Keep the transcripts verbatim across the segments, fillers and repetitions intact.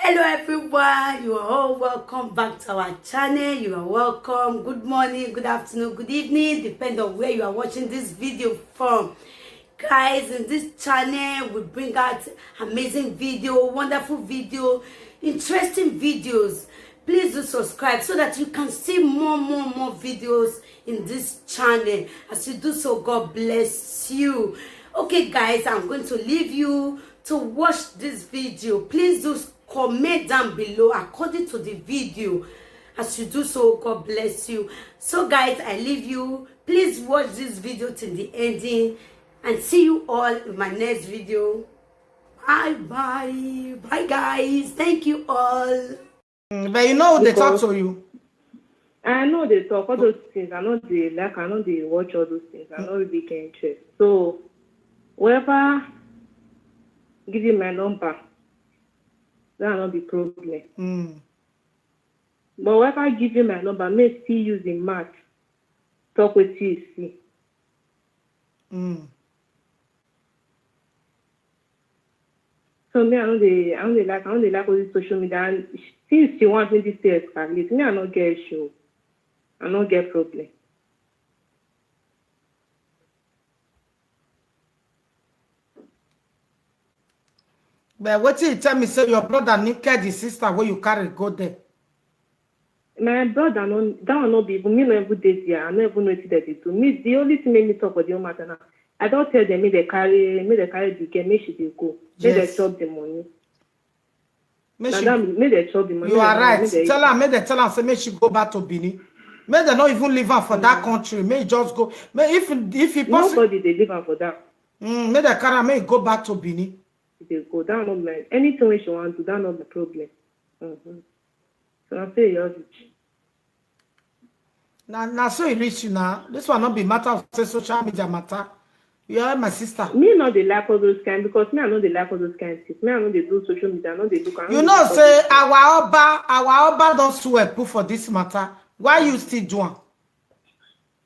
Hello everyone, you are all welcome back to our channel. You are welcome. Good morning, good afternoon, good evening, depend on where you are watching this video from. Guys, in this channel we bring out amazing video, wonderful video, interesting videos. Please do subscribe so that you can see more, more, more videos in this channel. As you do so, God bless you. Okay guys, I'm going to leave you to watch this video. Please do comment down below according to the video. As you do so, God bless you. So guys, I leave you. Please watch this video till the ending, and see you all in my next video. Bye bye. Bye guys. Thank you all. Mm, but you know they talk to you. I know they talk all those things. I know they like. I know they watch all those things. I know they get interest. So whoever give you my number, that will not be problem. Mm. But whoever give you my number, may still use the math. Talk with you see. Mm. So me, I know they, I know they like, I know they like all this social media. And since she wants me this to escalate, me, I don't get issue. I don't get problem. But what you tell me say your brother naked his sister where you carry go there. My brother, no, that one no be even me, no even dey there. I no even know wetin dem dey do. Me, the only thing make me talk for the whole matter now. I don tell them make they carry, make they carry the girl, make she dey go, make they Yes. chop the money. Make Na she, that make they chop the money. You Make are they, right. Make they Tell her, make they tell her, say make she go back to Benin. Make they not even leave her for that country. Make e just go. Make if if he possible, Nobody dey leave am for that. Mm, make they carry her, make e go back to Benin. She dey go. That no be anything wey she wan do. That no be problem. Mm-hmm. So I say yours. Now, now so it reach you now. This one not be matter of say social media matter. You are my sister. Me not dey like all those kind because me I know they like all those kind things. Me I know they do social media. I know they look. I know You they know, like all say those things. our Oba, our Oba don't swear put for this matter. Why you still do am?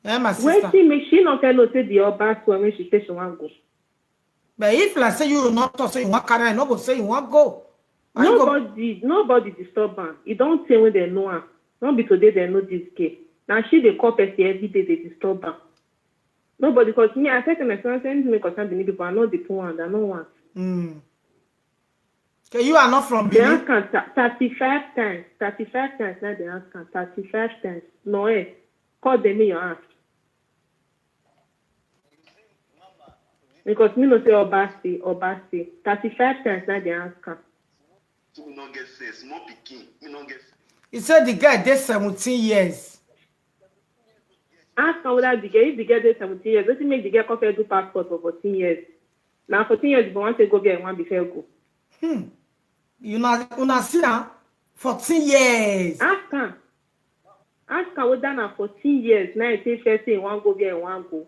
Eh, my sister. Wetin make she not tell us say the Oba swear when she say she wan go? But if like say you not talk, say you want carry, I no go say you want go. Why you go? Nobody, nobody disturb am. E don tey when they know am. No be today they know this girl. Now she dey call person every day they disturb am. Nobody, cause me, I said to myself, say anything wey concern Benin people, I know the poor one, I know one. Mm. Okay, you are not from They Benin. ask am thirty-five times, thirty-five times now they ask am thirty-five times. No, eh, call them in your house. Because me no say Oba say, Oba say. Thirty-five times now they ask am. He said the guy dey seventeen years. Ask am whether the girl, if the girl dey seventeen years, wetin make the girl come first do passport for fourteen years? Now fourteen years, if you want to go there, you want before go. Hmm. You know, una see am? Fourteen years. Ask am. Ask am whether na fourteen years na e take first say e wan go where e wan go.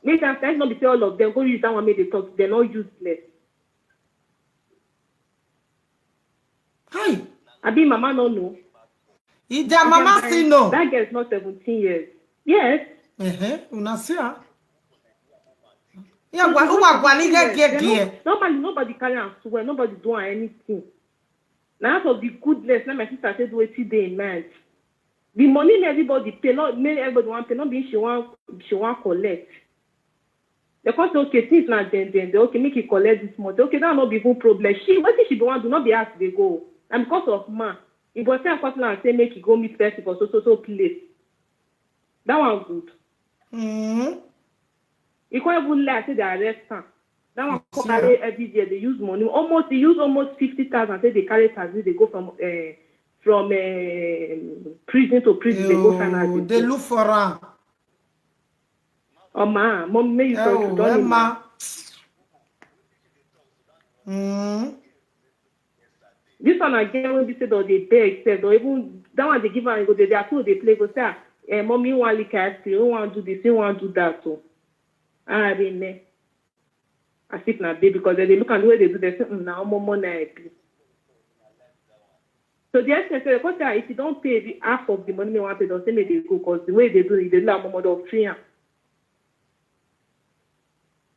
Make am first no be say all of them go use that one make they talk, they no useless. Hi. Abi mama no know? If their mama still know. That girl is not seventeen years. Yes. Uh-huh. Una see her. Yeah, But wa- it's uwa not gwani seventeen years. They no- Normally, nobody carry am swear, nobody do am anything. Now out of the goodness, now my sister said wetin dey in mind. The money make everybody pay, not make everybody want pay, not be she want she want collect. They come say okay, since na then then they okay make you collect this money. Okay, that no be even problem. She wetin she be want do not be asked they go. And because of man, if boyfriend come and say make you go meet person for so so so place. That one good. Mm-hmm. He can't even lie say they arrest am. That one come carry every year they use money. Almost they use almost fifty thousand. Say they carry taxi. They go from uh, from uh, prison to prison. They go find out. They look for her. Oh ma, mom, may you talk to Donny ma. Mm. This one again when we say that they beg, said or even that one they give her go they are too they play go say, eh, mommy want lick ice cream, who want do this, who want do that too. Ah, they ne. As if na baby because they look at the way they do they say, mm, now more money I pay. So the essence say, because if you don't pay the half of the money they want to pay, don't say make they go because the way they do it, they like more money of free am.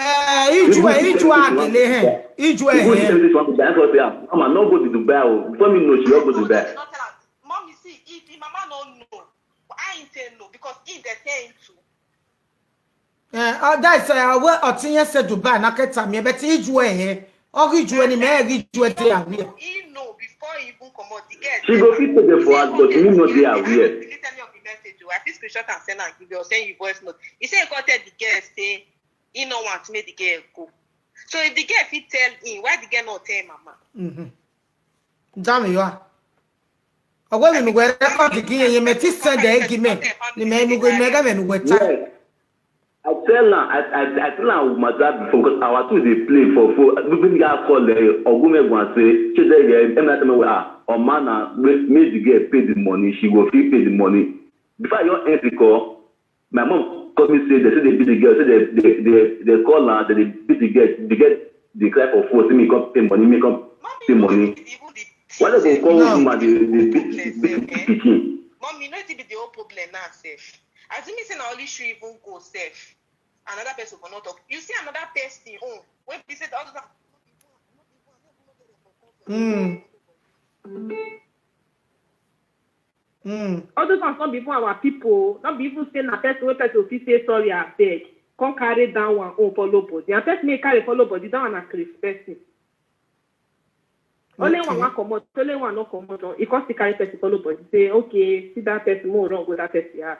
Eh, ijue, ijue agele he. Ijue he. Mama, no go to Dubai. Before me know, she go to Dubai. Mommy, see, if the mama no know, I ain't tell no because if they tell him to. Eh, oh, that's uh, well, Otinye said Dubai, na keta me, but ijue he. Or ijue ni me, ijue te aware. He know before he even come out the girl. She go fit take the for us, but me no dey aware. Delete any of the message. I fit screenshot and send and give you or send you voice note. He say he go tell the girl say he no want make the girl go. So if the girl fit tell him, why the girl not tell mama? Mm-hmm. Damn you are. Away when we record the game, you may send the game. The man who go mega man with time. Yes. I tell her, I, I, I tell her with my dad before because our two dey play for for. We been got call the Ogume go and say, she dey there. Every time we are, oh man, uh, make make the girl pay the money. She go fit pay the money. Before I don't end the call, my mom call me say they say they beat the girl. Say they they they, they call her, they dey beat the girl. The girl dey cry for food. Say me come pay money, me come pay money. Why they go call No. woman dey dey beat beat pikin? Mommy, no, it be the whole problem now, sef. As you mean say na only she even go sef. Another person for not talk. You see another person own. When be said all the Mm. Mm. All those ones not be even our people. Not be even say na person wey person fit say sorry abeg. Come carry down one own follow body. And person may carry follow body down and a crazy person. Only one Okay. One comot, only one not comot. He come still carry person follow body. Say okay, see that person more wrong with that person. Yeah.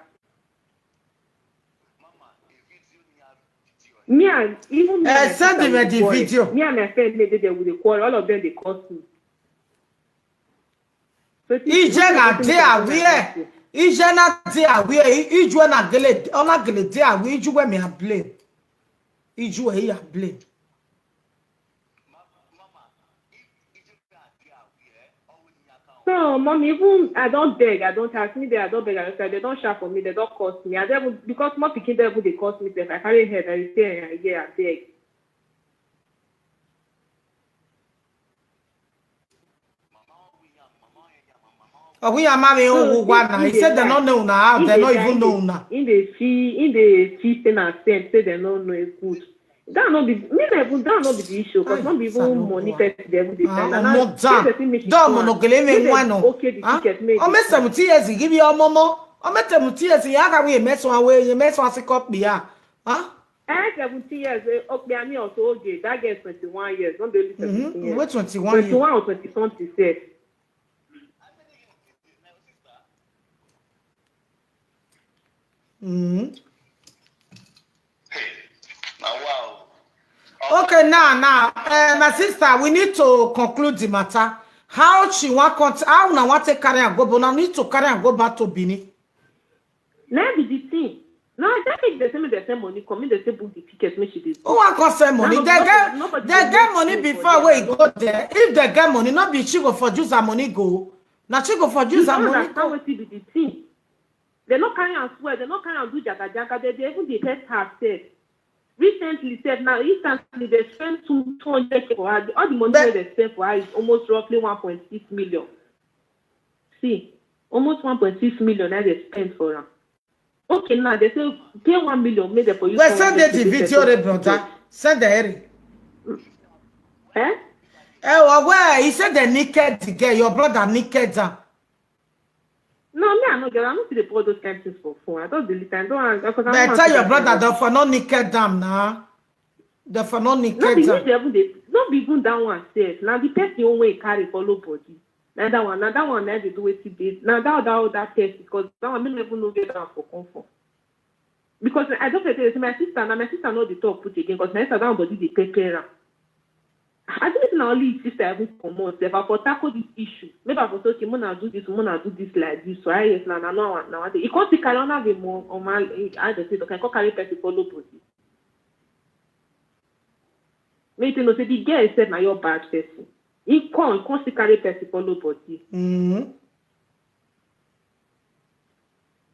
Me and even me Eh, and my send sister him we the dey quarrel. video. Me and my friend made dey with the quarrel. All of them dey curse me. So it is Ije na wetin dey person aware. Ije na dey aware. I- Ijue na gele, ona gele dey aware. Ijue me a blame. Ijue he a blame. So, mommy, even I don't beg, I don't ask me there, I don't beg, I don't say, they don't shout for me, they don't curse me. I don't even, because more pikin dey even dey curse me, sef, I carry head, I say, yeah, I beg. Ogun ya mami o wu wa na. He said they no know una. They no even know una. In the fee, in the fee, say na same, say they no know it good. That no be me na even that no be the issue because Aye, no be even Salomo. Money person dey even dey Ah, find. omo da. Da omo no gele me nwa no. Okay, the ticket make. Ome seventy years give you omo mo. Ome seventy years ya ga we me so we me so si copy ya. Huh? Eh, seventy years. Eh, okay, I mean also okay. That girl is twenty-one years. Don't be only seventeen Mm-hmm. years. We twenty-one years. Twenty-one or twenty something sef. Mm-hmm. Now wow. Okay, now, now, uh, my sister, we need to conclude the matter. How she want cont- how una want to carry and go, but now need to carry and go back to Benin. Now be the thing. Now I just make the same the same money come in the same book the ticket make she dey. Who want come send money? No, They nobody- get nobody they go get make money money before for we there. Go there. If they get money, not be she go for use her money go. Now she go for You use her don't money understand go. What be the thing. They no carry and swear. They no carry and do jaga jaga. They, they even dey hurt herself. Recently, sef now instantly they spend two two hundred k for her. All the money But- wey they spend for her is almost roughly one point six million. See, almost one point six million now they spend for her. Okay, now they say pay one million, make them for you. Well, send the video, the brother. Send the Harry. Eh? Eh, well, well, he said the naked girl, your brother naked down. No, me I no get. I no see the put those kind things for phone. I don't delete. I don't. Because But tell your brother that for no naked down now. The for no No naked be down. me dey even dey no be even that one sef. Na the person own wey carry follow body. Na that one, na that one na dey do wetin dey. Na that other other person because that one me no even know where that one for come from. Because I don tell you say my sister na my sister no dey talk put again because my sister that one body dey pepper am. I think say na only his sister even comot sef. I for tackle this issue. Maybe I for say okay, mona do this, mona do this like this. So I yes na na no one na one thing. E come still carry on have a more on my I dey say okay, come carry person follow body. Make you know say the girl sef na your bad person. He come, come still carry person follow body. Mm-hmm.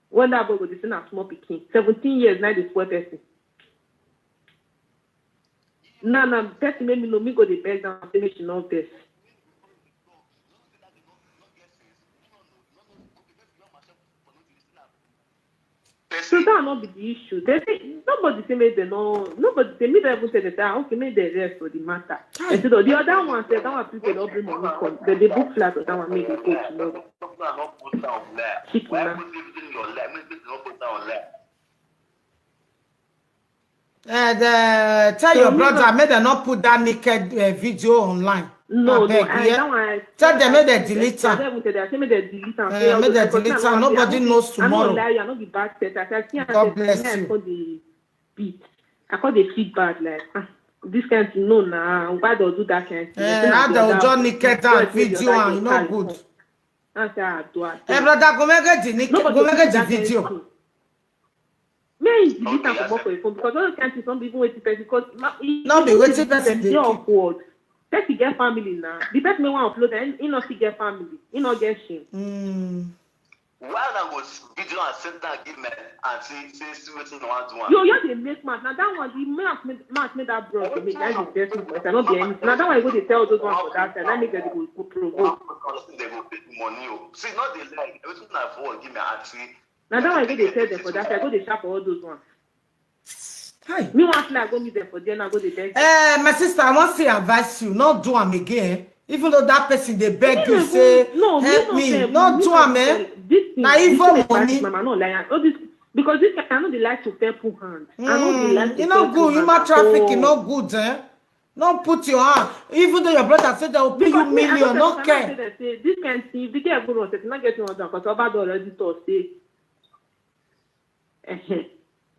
When that boy go dey say na small pikin, seventeen years na dey spoil person. Na na person make me know me go dey beg down say make she no vex. So that no be the issue. They say nobody say make they no nobody say make they even say that ah, okay make they rest for the matter. Instead of the other one say that one people don't bring money come. They dey book flight or that one make they go tomorrow. Chicken man. Uh, the, tell so your brother make they not put that naked uh, video online. No, no, I, yeah? That one I, tell them make they delete am. Tell them make they delete am. Uh, make they delete am. Nobody knows tomorrow. I no lie, I no be bad person. I see. God bless you. The beat. I call the feed bad like ah, this kind of thing. No, nah. Why do do that kind of thing? Uh, how they just naked and video and no good. I say I do. Hey, brother, go make the naked, go make the video. May he delete am comot for your phone because all those kind things no be even wetin person because no be wetin person dey awkward. Person get family na. The person wey wan upload am, he no fit get family, he no get shame. Mm. Why una go video and send am give me and see say see wetin una wan do am? Yo, you dey make mouth. Na that one, the mouth make mouth make that bros dey make. That is the best thing for inside. No be anything. Na that one you go dey tell those ones for that side. That make dem dey go go provoke. Dem go pay money o. See, no dey lie. Wetin una for give me and see. Na that one you go dey tell them for that side. Go dey sharp for all those ones. Hi. Me wan fly go meet them for there now. Go dey beg. Eh, my sister, I wan still advise you, no do am again. Even though that person dey beg you, say no, help me, no do am, eh. Na evil money. Mama, no lie. All this because this I no dey like to pepper hand. I no dey like to. E no good. Human trafficking no good, eh. No put your hand. Even though your brother say they will pay you million, no care. This kind thing, if the girl go run, say, not get one hundred because Oba don already talk say.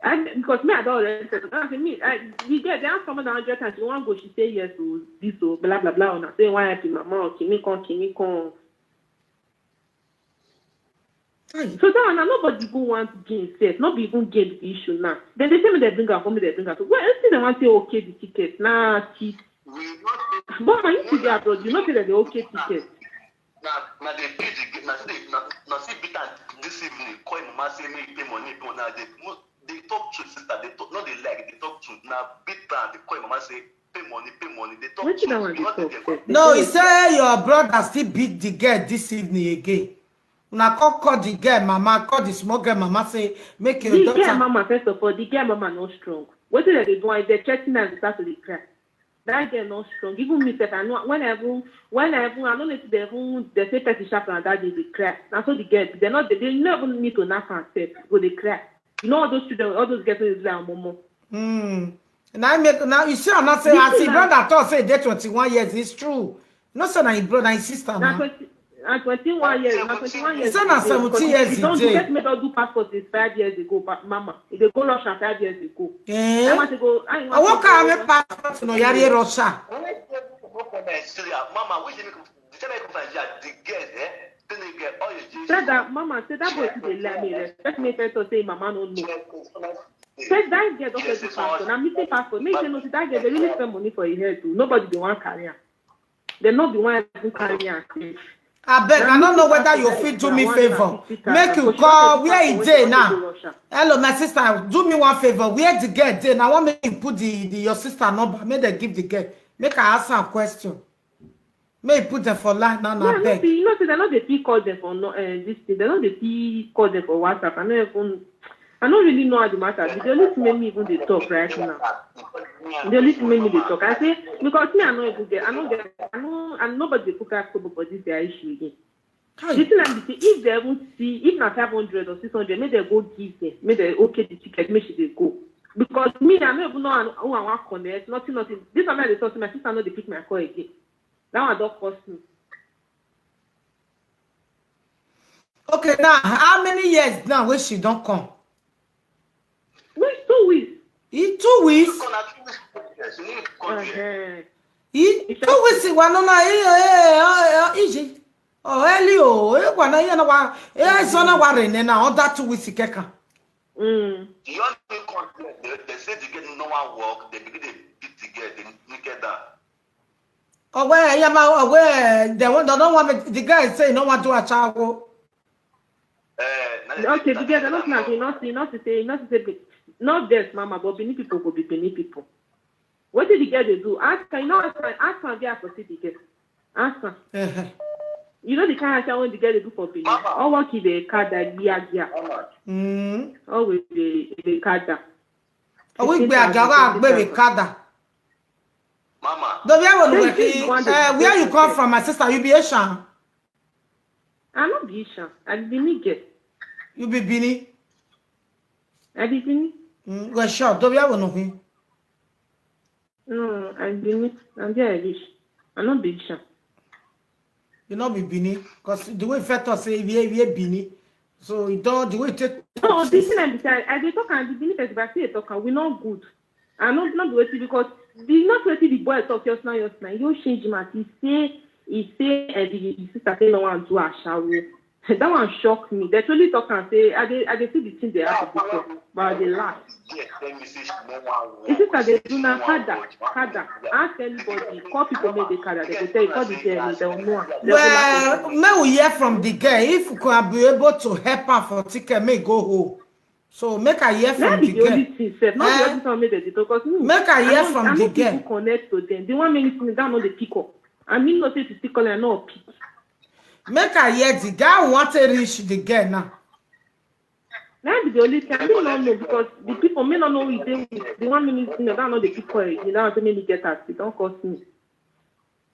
I, because me, I don't already say, I say me, I, we get they ask someone a hundred times, she won't go, she say yes, so this, so blah blah blah. And I say why I be mama, or kimi con, kimi con. So that one, nobody go want gain self, not be even gain the issue now. Then they tell me they bring her, come they bring her. So well, anything they want to okay the ticket, nah, cheat. But when you see the abroad, you know say that they okay ticket. Na na dey beat the na still dey na na still beat am this evening call him mama say make he pay money pay money na dey mo dey talk truth sister dey talk no dey lie dey talk truth na beat am dey call him mama say pay money pay money dey talk truth. Wetin that one dey talk sef? No, he say your brother still beat the girl this evening again. Una come call the girl mama, call the small girl mama say make your daughter. The girl mama first of all, the girl mama no strong. Wetin dem dey do am? If dem threaten am, she start to dey cry. That girl no strong. Even me sef, I know when I even when I even I no know if they even they say person sharp and that day dey cry. Na so the girl be. They no they, they no even need to knock am sef. Go dey cry. You know all those children, all those girls wey dey do like mumu. Hmm. Now make now you see I'm not saying I see brother talk say dey twenty-one years. It's true. No say na him brother, na him sister na. Na twenty, na twenty-one years, na twenty-one years. He say na seventeen years he dey. He don do first made all do passport since five years ago, but mama, he dey go Russia five years ago. Eh? I want to go. I want to go. Carry passport no yari Russia. When I go for Nigeria, mama, which dey make the time I come from Nigeria, the girl, eh? Say that mama, say that boy too dey lie me. Respect me, first to say mama no know. Say that girl don get the passport. Na missing passport. Make you know say that girl dey really spend money for her head too. Nobody dey wan carry am. Dem no be one even carry am sef. Abeg, I no know whether you fit do me favour. Make you call where he dey now. Hello, my sister, do me one favour. Where the girl dey? Na wan make you put the, the your sister number. Make dem give the girl. Make I ask am question. Make you put them for line now, na abeg. You know say dem no dey fit call them for no, uh, this thing. Dem no dey fit call them for WhatsApp. I no even I no really know how the matter be. The only thing make me even dey talk right now. The only thing make me dey talk. I say because me I no even get, I no get, I no, and nobody dey put ask for this their issue again. The thing I be say if they even see if na five hundred or six hundred, make they go give them, make they okay the ticket, make she dey go. Because me I no even know who I wan connect, nothing, nothing. This one I dey talk say my sister no dey pick my call again. That one don cost me. Okay, now how many years now wey she don come? Which two weeks? E two weeks. Uh-huh. E two weeks. Wa no na e e e iji. Oh, eli o. E wa na ya na wa. E so na wa rene na other two weeks keka. Mm. The young people come there, they, they say the girl no wan work, they begin dey beat the girl, they naked down. Owe, yeah, ma, owe, they want, they don't want me. The guy say no want to achawo. Eh, na the Okay, the thing girl, that they're not I know. Not, you not to say, you not to say, be- not just mama, but Benin people go be Benin people. What did the girl they do? Ask her, you know, ask her, ask her, where I for see the girl. Ask her. Eh, You know the kind of shower the girl dey do for Benin? Mama. All work in the car that gear gear. Mama. Mm. Always the the car that. Owe gbe aga wa gbe we kada. Mama. Do we have a look? Uh, where you come from, my sister? You be Asian? I no be Asian. I be Benin girl. You be Benin? I be Benin. Mm, well, sure. Do we have a look? No, I be Benin. I'm there I reach. I no be Asian. You not be Benin because the way Feto say we we Benin, so it don't the way take. No, the thing I be say, I dey talk and the Benin festival still dey talk and we not good. I no no be wetin because the not wetin the boy talk just now just now. You change him as he say he say uh, the, the sister say no one do ashawo. That one shock me. They truly talk and say I dey I dey see the thing they happen before, but I dey laugh. Yes, let me say she no one. His sister dey do na kada kada. Ask anybody, call people make they kada. They go tell you call the girl, they will know am. They go Well, laugh. May we hear from the girl if you could be able to help her for ticket, may go home. So make I hear Na from be the the only girl. thing sef. No be Eh? every time make dem dey talk. 'Cause me, Make I hear no- from I the no fit girl. Connect to them. The one make me see me, that no dey pick up. I mean, no say to still call and no pick. Make I hear the girl want to reach the girl now. That be the only thing. I mean, no know because the people may not know who they with. The one make me see me, that no dey pick up. You know, say make me get taxi. Don't cost me.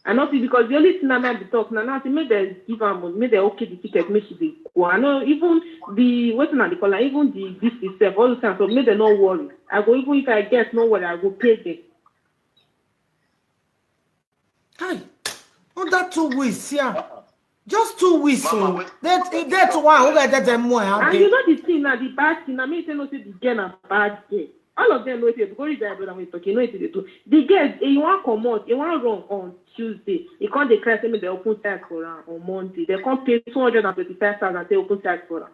I know see because the only thing I might be talk now, now say make they give am money, make they okay the ticket, make she dey go. I know even the wetin I dey call am, even the this itself, all the time. So make they no worry. I go even if I get no worry, I go pay them. Hi. Under two weeks, yeah. Just two weeks. Mama, So wait. that that one who got that more. And Okay. You know the thing now, the bad thing. I mean, say no say the girl na bad girl. All of them know say go read that brother when talking. You know what they do. The girl, he want come out, he want run on Tuesday. He can't declare say make they open site for am on Monday. They can't pay two hundred and twenty-five thousand to open site for am.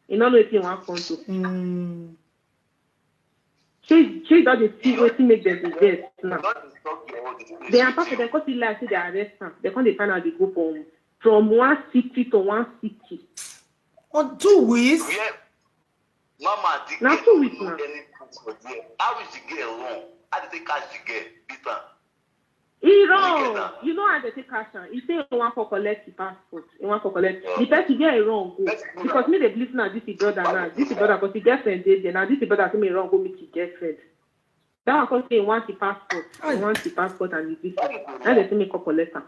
You know what he want come to. Mm. She she don dey see wetin make dem dey vex now. They are part of dem come see life say they arrest am. They come dey find out dey go from from one city to one city. On two weeks. Where mama the Na girl two no weeks know now. Anything for there. How is the girl wrong? How did they catch the girl? Beat am. He Get wrong. am. You know how they take catch am. He say he wan for collect the passport. He wan for collect. The person get it wrong go. Because me dey believe now this is brother now. This is brother because he girlfriend dey there now. This is brother say me wrong go meet his girlfriend. That one come say he want the passport. He Aye. Want the passport and the visa. Why you go Now lie? They say me come collect am.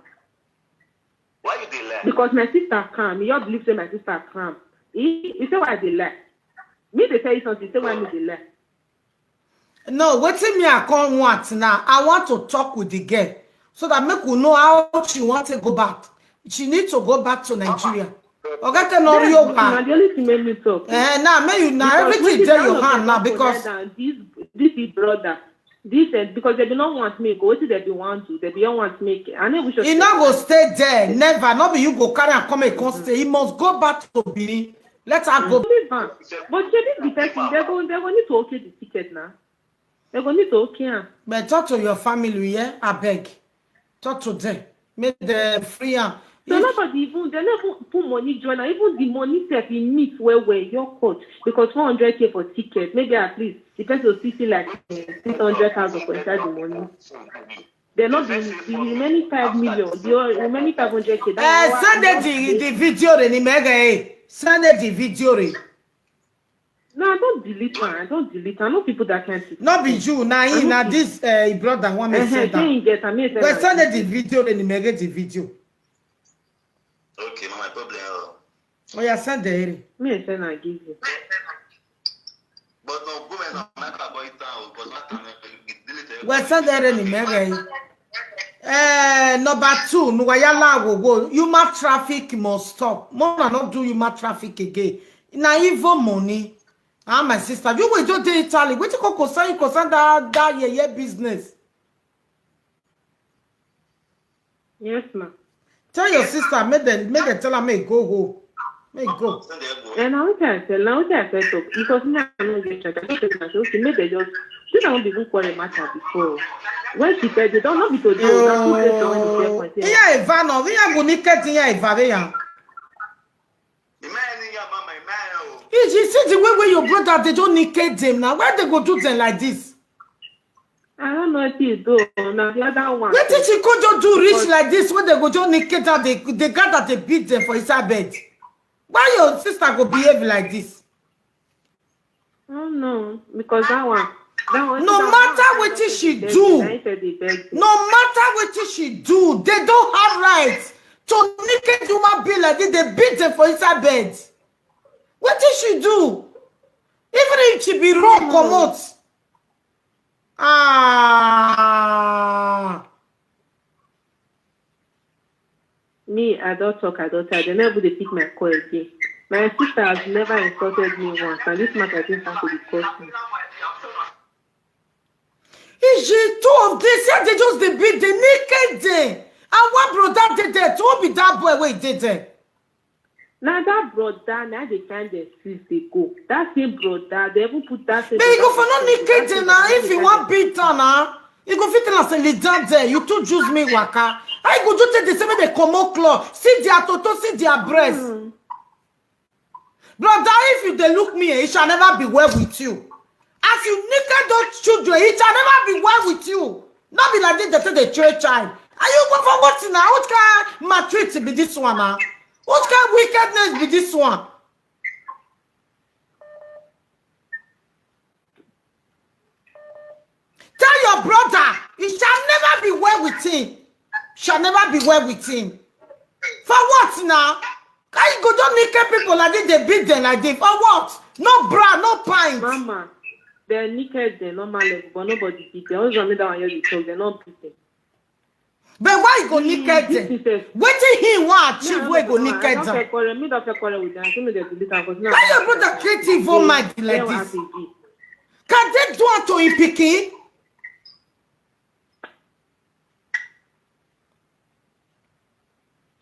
Why you dey lie? Because my sister calm. You all believe say my sister calm. He he say why I dey lie. Me dey tell you something. Say why me dey lie. No, wetin me I come want now. I want to talk with the girl so that make we know how she want to go back. She need to go back to Nigeria. Okay, can Then, you na the only thing make me talk. Eh, now me you now Because everything wetin dey all your of hand them now don go because lie down, this this is brother. This and because they be not want me go. Wetin they be want to? They be not want me. I never wish. He not go stay there. Never. Not be you go carry and come and come stay. He must go back to Benin. Let her go. Leave am. But shebi the person they go they go need to okay the ticket now. They go need to okay am. But talk to your family, yeah? I beg. Talk to them. Make them free am. So If- nobody even they never put money join am. Even the money sef e meet well well your court because four hundred k for ticket maybe at least the person go still see like six hundred thousand for inside the money. They not be the remaining five million, the remaining five hundred k. Eh, send it the, the video re ni mega eh. Send it the video re. No, I don't delete am. I don't delete am. I know people that can't. Not be you. Now he, now this uh, brother want me Uh-huh, send say that. he get am. Me send Well, am. send it the video re ni mega the video. Okay, no my problem. Oh. Oh yeah, send the area. Me send am give you. But no, go and make a boy town because my time delete it. Well, send the area ni mega eh. Eh, number two, nuwayala go go. Human traffic must stop. Mona not do human traffic again. Na evil money. Ah, my sister, you will do the Italy. What you go concern you concern that that yeah yeah business. Yes, ma. Tell your sister, make them make them tell her make go home. Make go. Send the go. And now what I tell, now what I tell talk because me I don't get check. I don't get check. Okay, make they just. This I won't be even quarrel matter before. When she said they don't know because they don't know when the check. Iya eva no, iya go naked iya eva ve ya. The man in your mama, man. Oh. If you see the way where your brother they don't naked them now, why they go do them like this? I don't know what you do. Now the other one. Wetin she go just do reach like this when they go just naked her, they, they gather, they beat them for inside bed? Why your sister go behave like this? I don't know. Because that one, that one No that matter one- wetin she the do. Bed, I said the bed. No matter wetin she do, they don't have right to naked human being like this. They beat them for inside bed. Wetin she do? Even if she be wrong, comot. Ah. Me, I don't talk, I don't tell. They never dey pick my call again. My sister has never insulted me once, and this matter just has to be cursed me. Is she two of this? Yeah, they just dey beat the naked day. And one brother did there. Who be that boy wey dey there? Now that brother, now they find the sis they go. That same brother, they even put that same. They go brother for no that naked same day now. brother If you dey want beat on her, you go fit tell her say, "Lay down there. You too choose me waka." I go just take the same way they comot cloth. See their toto, see their breast. Hmm. Brother, if you dey look me, eh, it shall never be well with you. As you naked those children, it shall never be well with you. Not be like this, they say they train child. Are you go for what now? What kind of maltreat be this one now? What kind of wickedness be this one? Tell your brother, it shall never be well with him. Shall never be well with him. For what now? Can you go don't naked people like this? They beat them like this. For what? No bra, no pint. Mama, they're naked, they're normal level, but nobody beat them. Only one that one here they talk, they're not beating. But why you go naked This them? is a Wetin he want achieve wey go naked Don't them? Feel quarrel. Me don't feel quarrel with them. I think they delete them, 'cause now Why your brother create evil mind like this? Can they do unto him picking?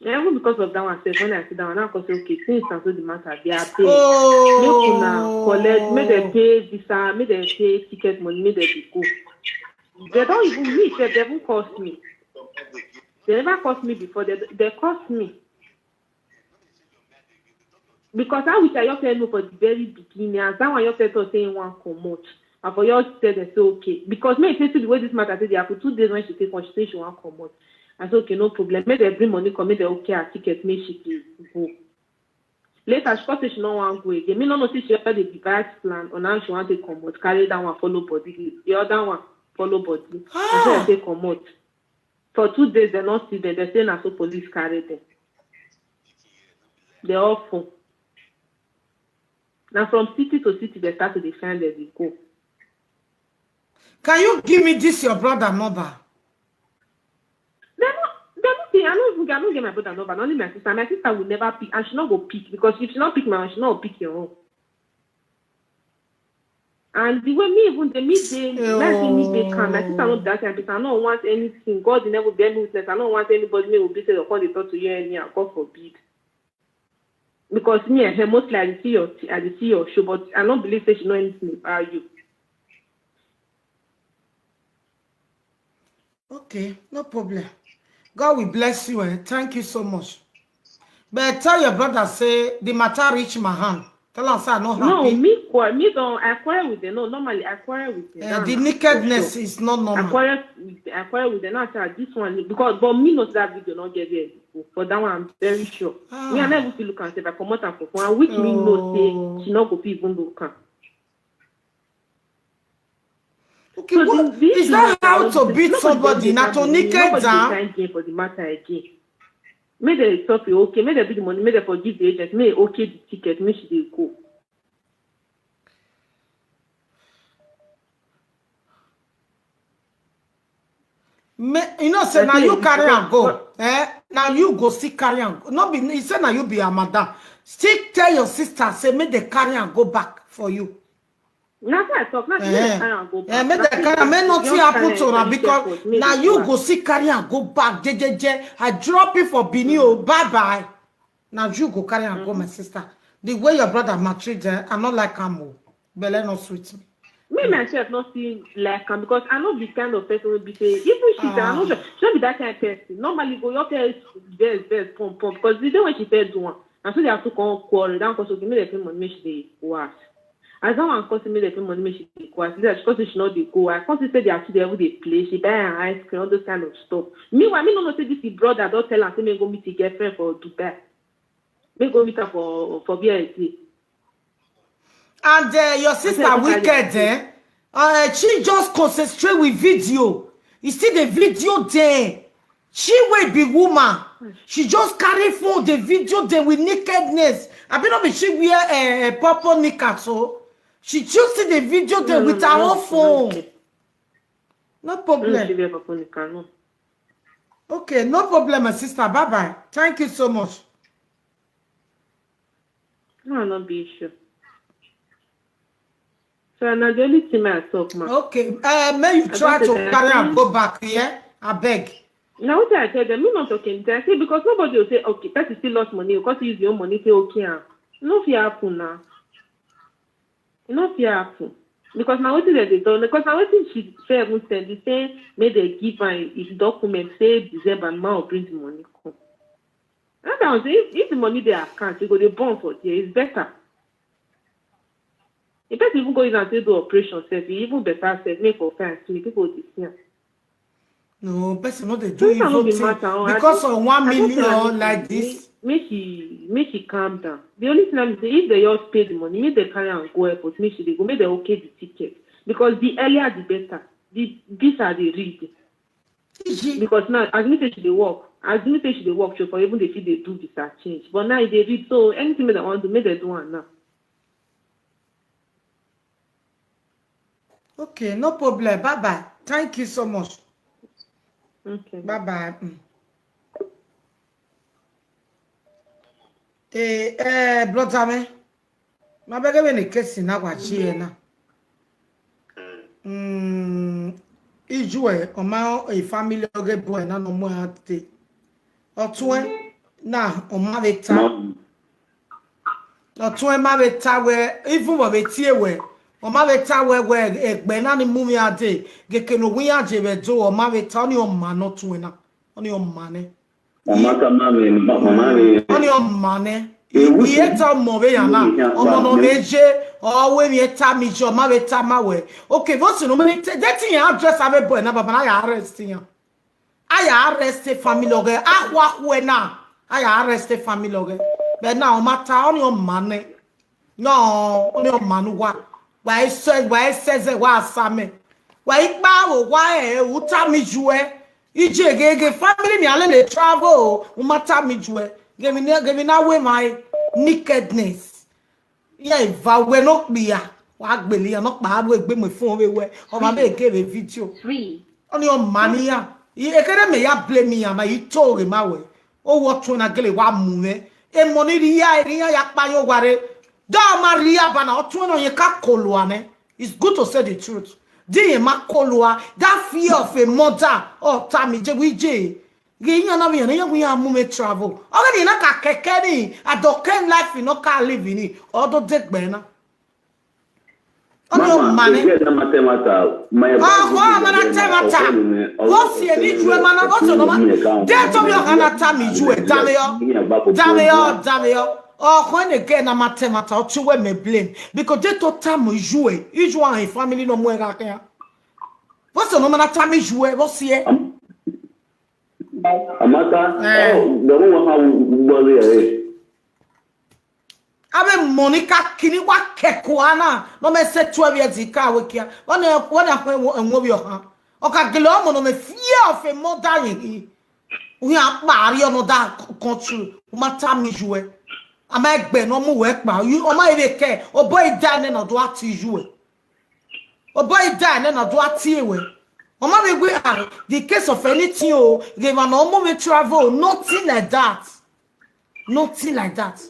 Yeah, even because of that one, sef, when I sit down, I go say, "Okay, since and so the matter, they are paid. Oh. Make una collect, make them pay visa, make them pay ticket money, make them be go." They don't even me, sef, they even cost me. They never cost me before. They they cost me. Because I wish I just know for the very beginning, as that one just tell us say he wan comot. And for your tell them say okay. Because me, say see the way this matter take dey happen, two days when she take on, she say she wan comot. I say okay, no problem. Make them bring money come, make them okay her ticket, make she dey go. Later, she come say she no wan go again. Me no know say she already devise plan on how she wan take comot. Carry that one follow body. The other one follow body. I say I take comot. For two days, they not see them. They say na so police carry them. They all fall. Now from city to city, they start to dey find them, they go. Can you give me this your brother number? They not, they not pay. I don't even, I don't get my brother number. Only my sister. My sister will never pick, and she not go pick because if she not pick my own, she not pick your own. And the way me even the me dey, like say me dey calm. My sister no be that kind of person. I no want anything. God dey never bear me witness. I no want anybody make will be say they come dey talk to you anyhow. God forbid. Because me and her mostly I dey see your t- I dey see your show, but I no believe say she know anything about you. Okay, no problem. God will bless you, eh? Thank you so much. But tell your brother say the matter reach my hand. Tell am say I no No, happy. Me quarrel, me don't. I quarrel with them. No, normally I quarrel with them. Eh, That the na nakedness for sure. Is not I normal. quarrel with I quarrel with them. Now I tell her this one because but me not that video not get there before. For that one I'm very sure. Me I Ah. Never feel look and say if I come out and for one which me know Oh. Say she not go fit even look am. Okay, So what the, the is issue that is how that to beat nobody somebody? dey Not to find naked nobody dey down. Find gain for the matter again. Make they stop it, okay. Make they be the money. Make they forgive the agent. Make okay the ticket. Make she dey go. Me, you know, say now you carry and go. Eh? Now you go still carry and go. No be, he say now you be a madam. Still tell your sister, say make they carry and go back for you. Now I talk. Now Eh. Eh, make they carry am, make nothing happen to her because now you go still carry and go back. Je, je, je. I drop you for Benin. Oh, bye bye. Now you go carry and go, my sister. The way your brother maltreat her, I not like am. Oh, belle no sweet me. Me myself not see like am because I not be kind of person will be say even she I know she be that kind of person. Normally go your parents best best pump pump because the day when she said do one, and so they have to come quarrel down because okay, me the pay money make she dey worse. As that one come say make dem pay money make she dey go, as she come say she no dey go. I come see say their children even dey play. She buy am ice cream, all those kind of stuff. Meanwhile, me no know say this him brother don tell am say make go meet him girlfriend for Dubai. Make go meet am for for B I T. And uh, your sister wicked, eh? Uh, she just concentrate with video. You see the video there. She will be woman. She just carry phone the video there with nakedness. I be not be she wear a uh, purple knicker so. She just see the video there no, with no, her no, own phone. No, no problem. No, she wear purple knicker, no. Okay, no problem, my sister. Bye bye. Thank you so much. No, no be issue. So na the only thing I talk, ma. Okay, uh, may you try to carry and go back here. I beg. Now what I tell them, me not talking. I say because nobody will say okay, person still lost money because he use your money say okay. Ah. No fear happen now. No fear happen because now what they dey talk because now what she fair even send the same make they give her a document say December now bring the money come. That time say if, if the money dey account, you go dey born for there. It's better. If person even go use am take do operation sef, e even better sef. Make for fine small, people dey see am. No, person no dey do evil thing because of one million like this. Make she make she calm down. The only thing I say if they just pay the money, make they carry am go airport, make she dey go, make they okay the ticket because the earlier the better. The visa dey read. Because now, as me say she dey work, as me say she dey work, she for even dey fit dey do visa change. But now e dey read, so anything wey dem wan do, make dem do am now. Okay, no problem. Bye bye. Thank you so much. Okay. Bye bye. Mm. Eh, eh, brother me. Ma bege we ne kesi na wa chie na. Mm, ijue o ma e family oge boy na no mo ate. Otue na o ma beta. Otue ma beta we even wo betie we. O ma beta we we egbe na ni mu mi ade. Geke no wi aje be do o ma beta oni o ma no tue na. Oni o ma ne. Mama ka ma me, mama me. Oni o ma ne. Iye ta mo be ya na. Omo no meje. O we mi ta mi jo ma we ta ma we. Okay, what's no me? That thing address ave boy na baba na ya arrest ya. Aya arrest family oge. Ahwa hwe na. Aya arrest family oge. But now matter oni o ma ne. No, oni o ma nu wa. Wa ese wa ese ze wa same. Wa ipa wo wa e uta mi jue. Ije gege family mi ale le travel. Umata mi jue. Gemi na gemi na we my nakedness. Ye va we no kpia. Wa gbeli ya no pa we gbe mo fun we we. O ma be ke be video. Free. Oni o ma ni ya. I ekere me ya blame ya ma i to re ma we. O wo tun na gele wa mu we. E mo ni ri ya ri ya ya pa yo ware. Da ma ri ya bana o tun no ye ka kolwa ne. It's good to say the truth. Di ye ma kolwa. That fear of a mother. O ta mi je wi je. Ge yan na mi yan ya wi ya mu me travel. O ge ni na ka keke ni. Adoken life no ka live ni. Odo de gbe na. Oni o ma ne. Ahwa mana temata. Wo fie ni jue mana wo so no ma. De to mi o kana ta mi jue dame yo. Dame yo, dame yo. O ko ne ke na ma temata o ti we me blame. Because de to ta mi jue. Ijue an family no mu e ga ke. Wo so no mana ta mi jue wo fie. Amaka, oh, the one how we worry. Abe Monica kini wa kekuana. No me se twelve years ka we kia. Wana wana kwe enwo bi oha. Oka gele omo no me fear of a mother yin. We are bari omo that country. Umata mi jue. Ama egbe no mu we pa. You oma ebe ke. O boy da ne no do ati jue. O boy da ne no do ati we. Oma we we are the case of anything o. Give an omo we travel. Nothing like that. Nothing like that.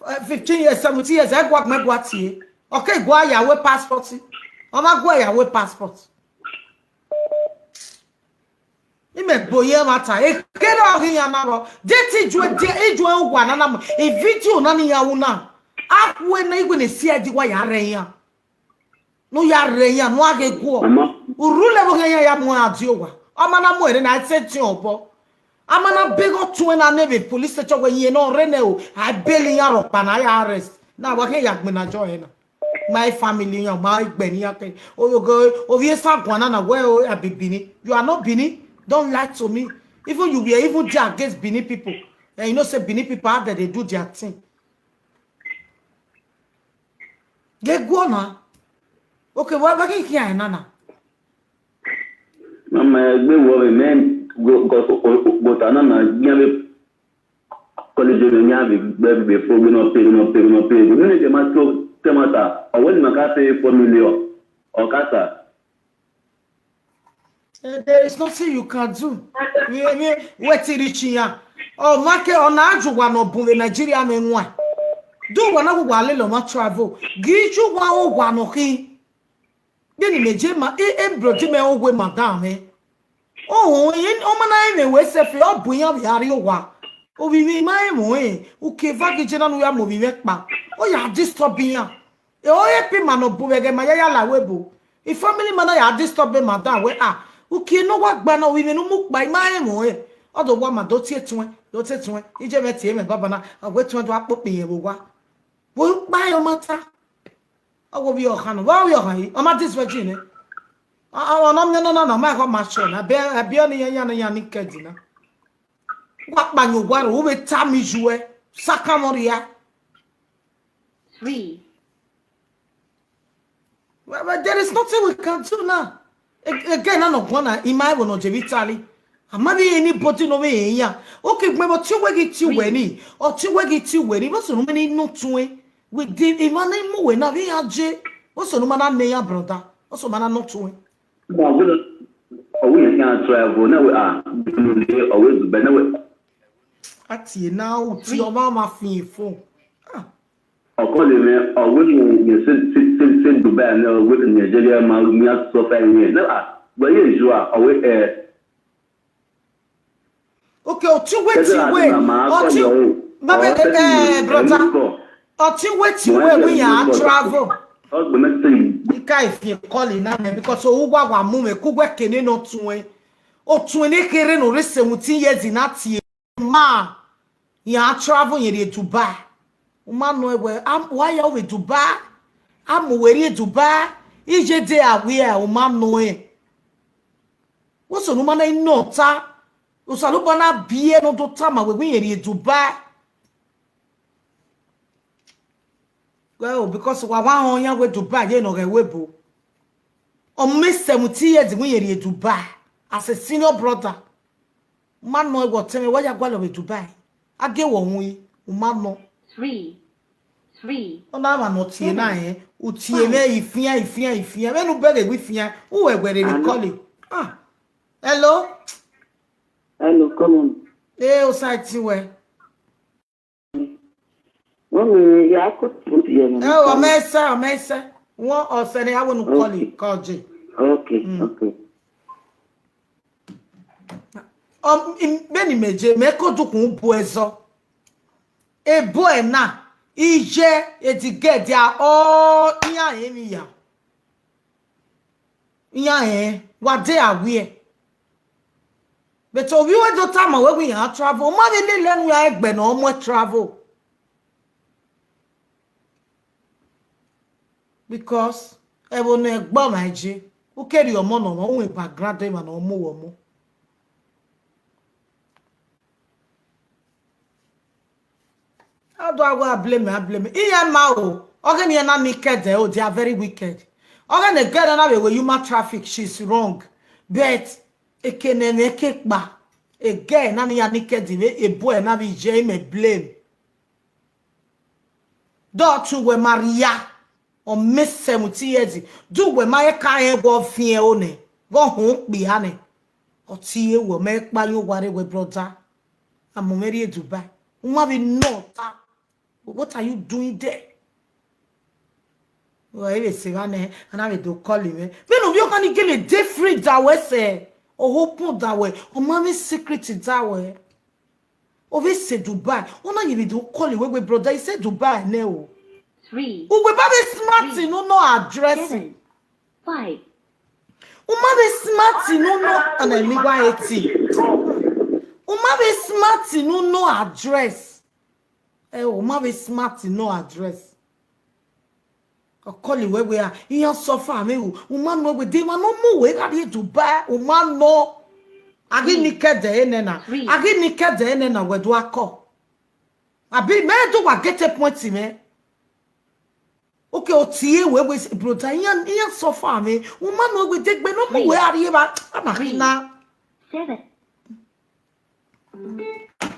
Uh, fifteen years, seventeen years, I go my guati. Okay, go ya we passport. O ma go ya we passport. Ime boye mata. E kero ahi ya na ro. Deti jue de ijue ugwa na na mo. E video na ni ya una. Akwe na igwe ne si adi wa ya re ya. No ya re ya no age guo. Urule bo ya ya mo adi owa. Ama na mo ere na se ti obo. Ama na bego tuwe na nebe police station we ye no re ne o. I bail ya ro pa na ya arrest. Now, what can you na join? My family, you know, my Benny, okay. Oh, you go, oh, we are Guanana, where, oh, I be Bini. You are not Bini. Don't lie to me. Even you were even there against Bini people. And you know, say Bini people, how that they do their thing. They go now. Okay, what, what can you hear, Nana? Mama, egbe wo me men go go go go ta na na nya be college me nya be be be fo go no pay no pay no pay. Ni ne ma to te ma ta. O wani ma ka pay four million. O ka ta. Eh, there is nothing you can do. We we wait till reach here. Oh, make on aju wa no bu Nigeria me nwa. Do wa na wa le lo ma travel. Gi ju wa o wa no ki. Then imagine ma e e bro di me o we madam eh. Oh, yin o ma na e me we se fe o bu yan bi ari o wa. O bi mi ma e mo eh. U ke va gi je na nu ya mo bi me pa. O ya disturb yan. E o e pi ma no bu we ge ma ya ya la we bu. I family ma na ya disturb me madam we ah. U ke no wa gba na wi me nu mu pa ma e mo eh. O do wa ma do ti e tun e, do ti e tun e. I je me ti e me baba na. A we tun e do a po pe ye wo wa. Wo pa yo mata. Awo bi o kan. Wa wi o kan yi. O ma this virgin eh. A a o na me no na na ma ko ma show na. Be be o ni ya ya na ya ni kedi na. Wa pa nyu wa ro we ta mi ju e. Saka mo ri ya. Three. Well, well, there is nothing we can do now. A- Again, I don't wanna in my one of Vitali. I'm not anybody no way here. Okay, remember two way get you when he or two way get you when he was so many no two way. We did a man in more when I be a J. What's so no man I may a brother? What's so man I not two way? Ma wo o we ya travel na we ah. Always be na we. Ati now ti o ma ma fin fo. Ah, Ọkọ le me ọwọ ni ni se se se se Dubai na ọwọ ni Nigeria ma mi a so fa ni na ah. Gba ye ju a ọwọ eh. Okay, o ti wait, ti wait. O ti, babe, eh, brother. O ti wait, ti wait, we are travel. Ọgbẹ mẹsẹ yìí. Ika if you call it now, because o wa wa mu me ku gwe kene no tun e. O tun e ne kere no re seventeen years in that year. Ma, ya travel ye de Dubai. O ma no e we, am why are we Dubai? Am we re Dubai? Ije de aware, o ma no e. Wo so no ma na no ta. O sa lo ba na bie no do ta ma we we ye de Dubai. Well, because wa wa on ya we Dubai ye no ge we bo. O me seventeen years we ye de Dubai as a senior brother. Ma no e wo tell me why ya gwa lo we Dubai. Age wo wi, o ma no. Three. Three. O na ma no tie na eh. U tie me ifia ifia ifia. Me no be de wi fia. U we we de call it. Ah. Hello. Hello, come on. Eh, o sa ti we. Wọ́n mi yà á kó tó ti yẹn. Eh, o me sa, o me sa. Won o se ni awo nu call it, call J. Okay, okay. Um, im- beni meje me ko dukun bu ezo. E bo e na ije e di get dia o iya e mi ya. Iya e wa de aware. But o wi we do ta ma we we ya travel. Ma be le lenu ya egbe na o mo travel. Because e wo na egbo ma je. U keri omo no no, we background e ma na omo wo mo. How do I go and blame me? I blame me. Iye ma o. Oge ni na naked eh, oh, they are very wicked. Oge ni girl na we human traffic, she's wrong. But ekene ne ke pa. A girl na ni ya naked we, a boy na we je me blame. Do tu we Maria. O me seventeen years. Do we ma e ka e go fie o ne. Go hon pe ha ne. O ti e wo me pa yo ware we brother. Amo me ri e Dubai. Uma be no ta. What are you doing there? Well, if it's a man, and I do call him. Me no, you can get a different that way say. O hope that way. O ma me secret that way. O we say Dubai. O na you do call him we brother. He said Dubai ne o. Three. U we ba be smart, you know, no address. Seven. Five. U ma be smart, you know, no, and I live by eighty. U ma be smart, you know, no address. Eh, u ma be smart, you know, address. Okoli wewe a, iya suffer me o. Uma no we de ma no mu we ga di Dubai. Uma no. Agi ni kede ene na. Agi ni kede ene na we do ako. Abi me do wa get a point me. Okay, o tie we we brother, iya iya suffer me. Uma no we de gbe no mu we ari ba. Ama na. Seven.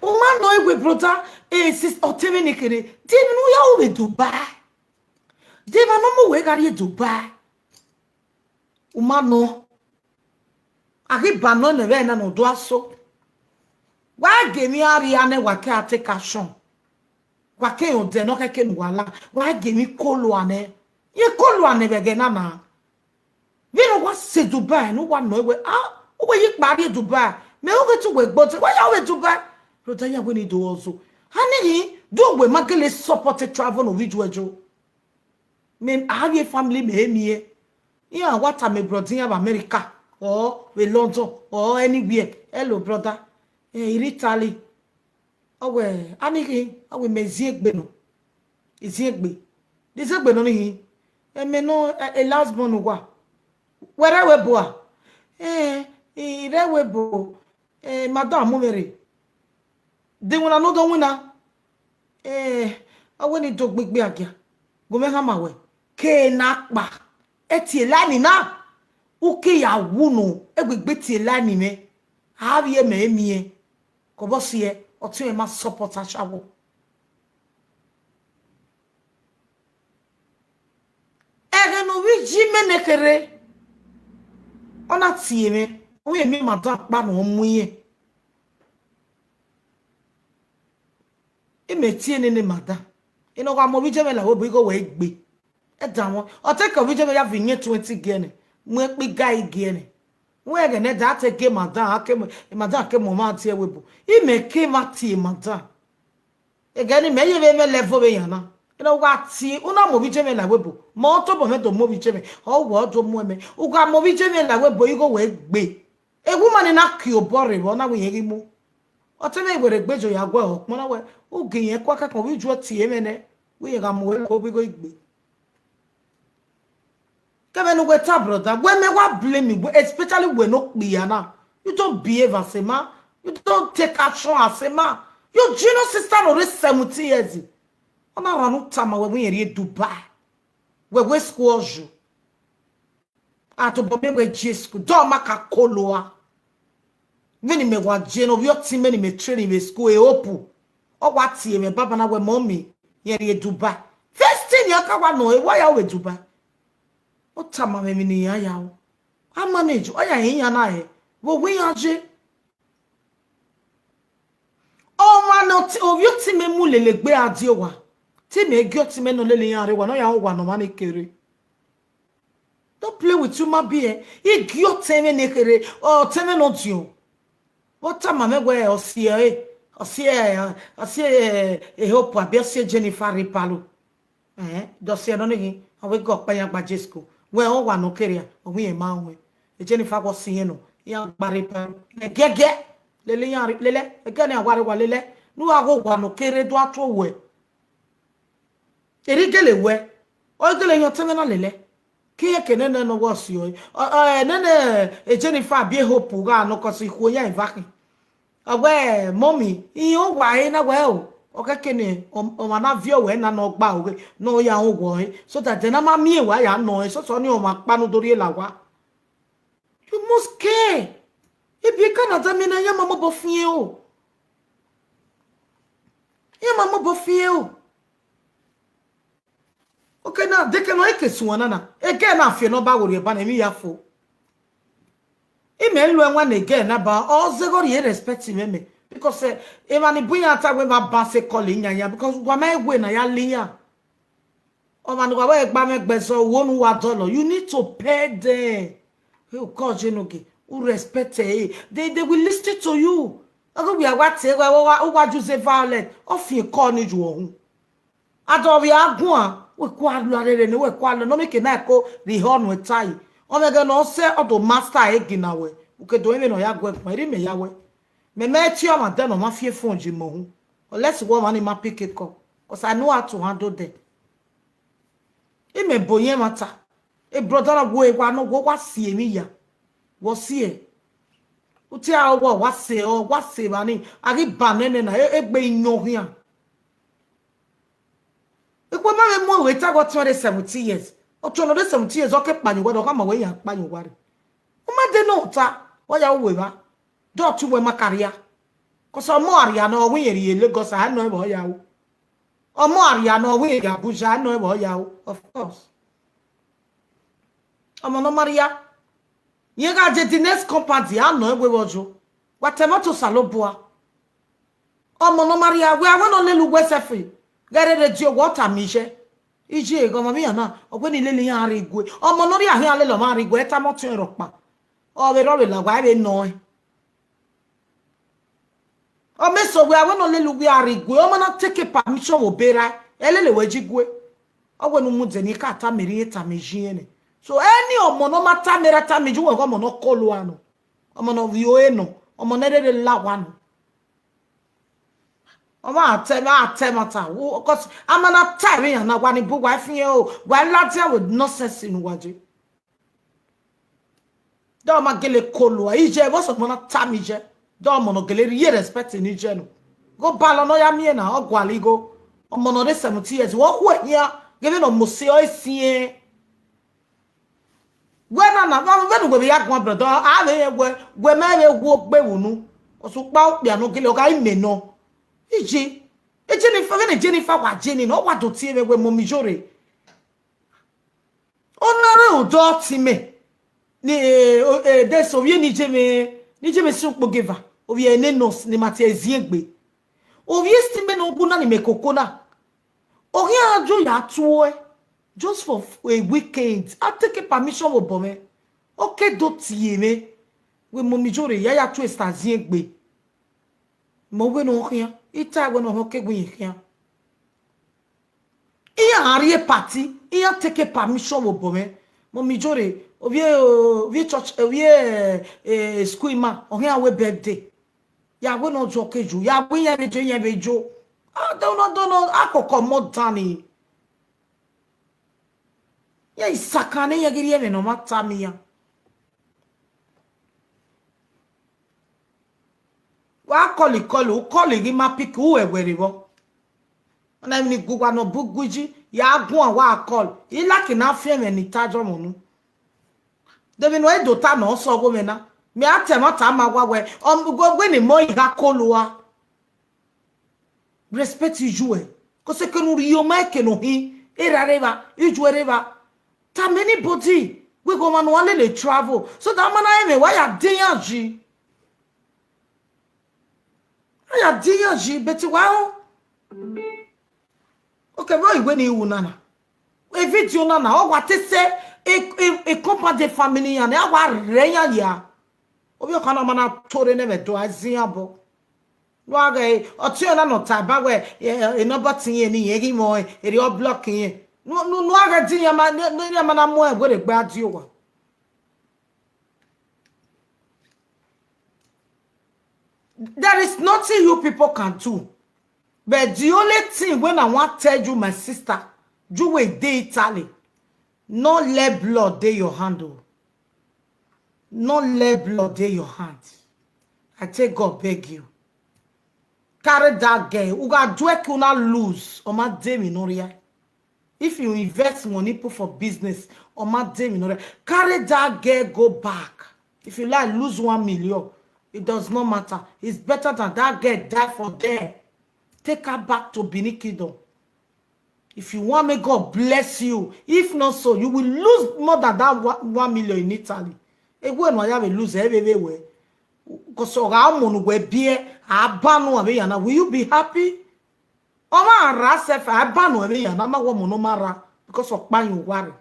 Uma no we brother, eh sis o teme ni kere. Di no ya o we Dubai. Di ma no mu we ga di Dubai. Uma no. Agi ba no ne we na no do aso. Wa ge mi ari ane wa ke a take action. Wa ke yo de no ke ke nu wala. Wa ge mi kolo ane. Ye kolo ane we ge na na. We no wa se Dubai no wa no we ah. O we yi pa di Dubai. Me o ge tu we gbo te. Wa ya we Dubai. Brother ya we ni do ozo. Hani do we ma ke le support travel no we ju ejo. Me I have a family me me. Yeah, what am a brother of America or we London or anywhere. Hello, brother. Eh, in Italy. Oh well, anything. Oh we me ziegbe no. Ziegbe. Di ziegbe no ni. E me no a last born wa. Where we boa. Eh, ire we bo. Eh, madam mo mere. Di wona no do wona. Eh, awe ni do gbegbe agia. Go me ha ma we. Ke na pa. E ti e la ni na. U ke ya wu no. E gbegbe ti e la ni me. Ha bi e me mi e. Ko bo si e. O ti e ma support ashawo. Ege no wi ji me ne kere. Ona ti e me. O ye mi madam pa no mu ye. Ime tie ne ne madam. Ino kwa mo bi je me la we bo igo we gbe. E da won. O te ko bi je me ya vi nye twenty gene. Mo e pi guy gene. We ge ne da te ge madam ake mo madam ake mo ma tie we bo. Ime ke ma tie madam. Ege ni me ye we me level we yana. Ino wa ti una mo bi je me la we bo. Mo to bo me do mo bi je me. O wo do mo me. U ga mo bi je me la we bo igo we gbe. A woman na ki obore bo na we ye mu. O te me were gbejo ya gwa o. Mo na we. U ge ye kwa ka ko wi ju ti e me ne. We ye ga mo we ko bi go igbe. Kebe no we ta brother. We me wa blame you, especially we no kpiya na. You don't behave as a man. You don't take action as a man. Your junior sister no reach seventeen years. Ona ranu tama we we ye Dubai. We we school ju. Ato bo me we je school. Do ma ka koloa. Many me wa je no yo ti many me training me school e opu. O wa ti e me baba na we mommy. Ye ye Dubai. First thing ya ka wa no e wa ya we Dubai. O tama me mi ni ya ya o. A manage o ya yin ya na e. Wo we ya je. O ma no ti o yo ti me mu lele gbe adi o wa. Ti me gi o ti me no lele yan re wa no ya o wa no ma ni kere. Don't play with human being. He gi o ti me ne kere. O ti me no ti o. O tama me we o si e. O si e. O si e. E hope abi o si e Jennifer Repalo. Eh, do si e no ni. O we go pa ya gba Jesco. We o wa no kere. O we e ma we. E Jennifer go si e no. Ya gba Repalo. Le gege. Lele ya lele. E ke ni aware wa lele. Nu a go wa no kere do ato we. Eri gele we. O gele yo ti me na lele. Ki e ke ne ne no wo si o. O e ne ne e Jennifer bi e hope ga no ko si ku ya e va ki. Awe mommy, iyo wa e na we o. O ke ke ne o ma na vi o we na no gba o we. No ya o wo e. So that then ama mi e wa ya no e. So so ni o ma pa no dori e la wa. You must care. If you can't tell me na ya mama bo fie o. Ya mama bo fie o. Okay, now they can like suana na. Again, I feel no ba worry about me ya fo. Ime lu enwa na again na ba o ze go ye respect me me because eh, e ma ni buya ta we ma ba se call nya ya because wa me we na ya liya. O ma ni wa we gba me gbe so wo nu wa dollar. You need to pay them. Oh God, you know, who respect eh? They they will listen to you. Ogo we are what say wa wa wa ju say violent. O fi call ni ju ohun. Ado we agun a we kwa lu arere ni we kwa lo no make na ko ri hon we tai. O me ga no se o do master e gina we. U ke do me no ya gwe pon ri me ya we. Me me ti o ma de no ma fie phone ji mo hu. Unless wo ma ni ma pick a call. 'Cause I know how to handle them. Ime boye mata. E brother na wo e wa no wo wa si emi ya. Wo si e. Uti a wo wa se o wa se ba ni. Agi ba nene na e egbe inyo hia. Ikwe ma me mo we ta go twenty seventeen years. O twenty seventeen years o ke pa ni wa do ka ma we ya pa ni wa re. O ma de no ta. O ya we ba. Do tu we ma career. Ko so mo aria no we ye Lagos a no e bo ya o. Ọmọ àríyá náà wí ìyá Abuja náà wọ̀ ya o, of course. Ọmọ náà Maria. Yẹn ká jẹ the next company àná ẹwẹ́ wọ́jú. Wà tẹ̀mọ́tò sàlóbùa. Ọmọ náà Maria wẹ́ àwọn náà lélu wẹ́sẹ̀ fì. Gẹ́rẹ́ rẹ̀ di owó ọ̀tà mi jẹ́. Ìjì ègò ọmọ mi yàn náà, ọ̀gbẹ́ni ilé ni yàn á rí igwe. Ọmọ náà rí àhín alẹ́ lọ́mọ á rí igwe, ẹ tá mọ́tò ẹ̀rọ pa. Ọ̀rẹ́ rọ̀rẹ́ làwà ẹ̀ nà ẹ̀. Omeso we awe no lelu we arigwe. Omo na take permission wo bera. Elele we jigwe. Owe no mu de ni ka ta meri e ta meji ene. So any omo no ma ta mera ta meji we omo no kolo ano. Omo no vi o eno. Omo ne rere la wano. Omo ate ma ate mata. Wo, 'cause ama na ta we ya na wani bu wa fi o. Wa la dia with nonsense in waje. Dọọ ma gele kolo a ije bo so mo na ta mi je. Dọọ mo no gele ri respect ni je no. Go balo no ya mi na ogwali go. Omo no de seventy years. Wo ku e ya. Gele no mo se o si e. We na na, we no we ya gwa brother. A we we we me we wo gbe wunu. Osu pa o pia no gele o ga ime no. Ije. E Jennifer, we ne Jennifer wa Jenny no wa do ti e we mo mi jore. Onare udo time. Ni eh, o- eh, this ovie ni jeme ni jeme si ukpo geva. Ovie ne nos ni mati eziegbe. Ovie stime no guna ni mekokona. Ohi ajo ya tuwe. Just for f- a weekend. I take a permission with bome. Okay, do tieme. We mommy jore ya ya tu esta ziegbe. Mo we no hia. Ita we no ho ke gwi hia. Iya hari e party, iya take permission wo bome. Mo mi jore, ovie ovie church, ovie eh, school ma, ohia we birthday. Ya we no jo keju, ya we ya be jo ya be jo. Ah, don't no don't no akoko mo dani. Ya isakane ya giri eme no mata mi ya. Wa kọli kọli, u kọli gị ma piki u ewere bo. Ona mi ni gugwa no bugwiji, ya gwa wa kọli. Ila ki na fi eme ni tajo monu. Debi no edo ta no so go mena. Mi atema ta ma gwa we. Om go gwe ni mo iga kolua. Respect ijue. Kose kenu riyo ma eke no hi. Era reba, ijue reba. Tam anybody. We go man wale le travel. So that man I me why I dey ji. I dey ji but wow. Okay, boy, when you nana. A video nana. Oh, what is say? A a a company family and I wa re ya ya. Obi okana mana tore ne me do azin abo. No aga e, oti ona no taba we, e no button ye ni ye gi mo e, e o block ye. No no no aga din ya ma no ya ma na mo e we re gba di o wa. There is nothing you people can do. But the only thing when I want tell you, my sister, you will dey Italy. No let blood dey your hand o. No let blood dey your hand. I take God beg you. Carry that girl. Uga dwek una lose. Oma demi noria. If you invest money put for business, oma demi noria. Carry that girl go back. If you like lose one million, it does not matter. It's better than that girl die for there. Take her back to Benin Kingdom. If you want, may God bless you. If not so, you will lose more than that one, one million in Italy. Egwe no ya will lose everywhere. Because of how money we be, abanu abe yana. Will you be happy? Oma ara self abanu abe yana. Ma wo mono mara because of payo ware.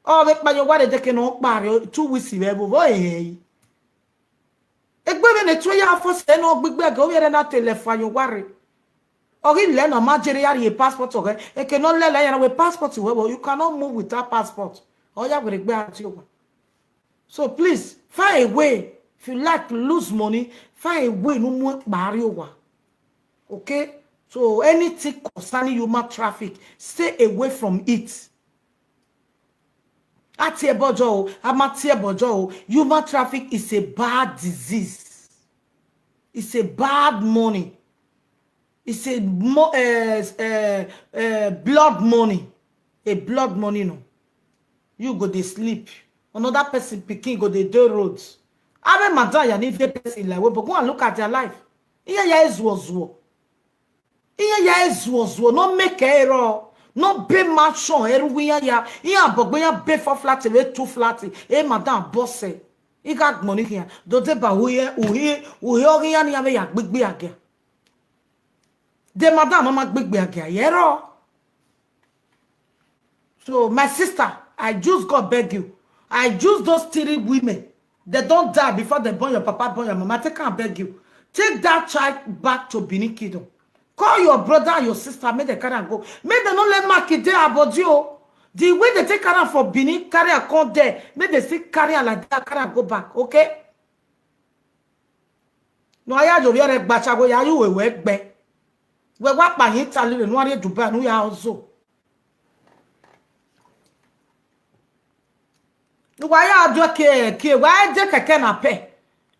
Oh, we payo ware de ke no pare two weeks we bo bo eh. Egbe be ne twe ya fo se no gbigbe ga obi na telefa yo ware. Ori le na ma jere ya ri passport oge. E ke no le le ya na we passport we bo. You cannot move without passport. O ya were gbe ati o. So please find a way. If you like lose money, find a way no more bari o wa. Okay? So anything concerning human traffic, stay away from it. Ati ebojo o, amati ebojo o. Human traffic is a bad disease. It's a bad money. It's a mo- uh, uh, uh, blood money. A blood money, no. You go dey sleep. Another person picking go dey do roads. Abe madam ya ni fit person like we, but go and look at their life. Iya ya is was wo. Ihe ya ezuo zuo, no make ero, no be mansion, eru ya ya, ihe abogbe ya be four flat, we two flat, e madam boss, e ga gbon ni ya, do de ba uhe, uhe, uhe ogi ya ni ya me ya gbigbi age. The madam mama gbigbi age, yero. So, my sister, I just God beg you. I just those three women. They don't die before they born your papa, born your mama. Take and beg you. Take that child back to Benin Kingdom. Call your brother and your sister. Make they carry and go. Make they not let Maki dey abroad you. The way they take care for Benin, carry and come there. Make they still carry and like that, carry and go back. Okay? No, I had to wear a bachago. Ya you we work back. We what by Italy, no one Dubai, no ya also. Why you do ke ke? Why the keke na pe?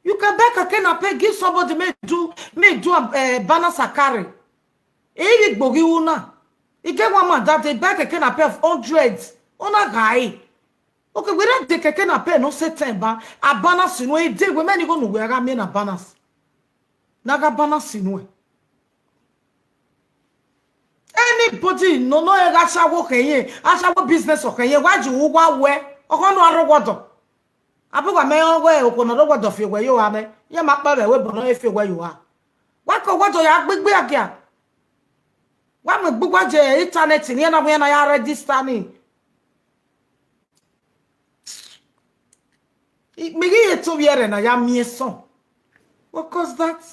You can buy keke na pe, give somebody may do, may do a uh, banner sakari. Ebi gbogi una. You get one man that they buy keke na pe of hundreds. Ona guy. Okay, we don't take keke na pe no say ten ba. A banner sinu e dey we many go no we aga me na banners. Naga banner sinu e. Anybody no no e ga shawo kenye, ashawo business o kenye, wa ju wa we. Oko no aro wodo. Abu wa me o we, oko no aro wodo fi we yo ame. Ye ma pa we we bono e fi we yo a. Wa ko wodo ya gbigbi akia. Wa me gbugwa je internet ni na we na ya register ni. Migi ye to yere na ya mie son. What cause that?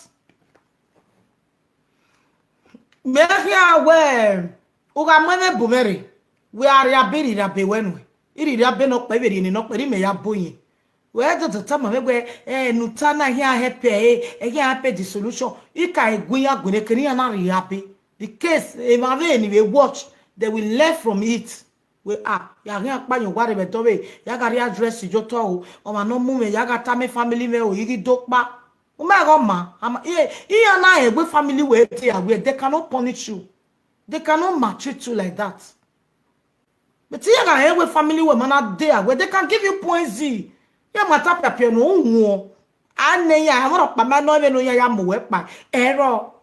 Me ya we. Uga mwe me bumere. We are ya biri ya be wenwe. Iri ya be no pe biri ni no pe ri me ya boyin. We do to tama me we eh nutana here happy eh eh happy the solution. Ika egun ya gune kini ya na ri ya be. The case e ma ve ni we watch, they will learn from it. We are ya ri apa yo ware be to we ya ga ri address jo to o. O ma no mu me ya ga ta me family me o igi do pa. O ma go ma ama e e ya na e we family we dey aware, they cannot punish you. They cannot maltreat you like that. But here na we family we man dey aware, they can give you poison. Ya mata pia pia no wo. Ane ya mo pa ma no we no ya ya mo we pa. Ero.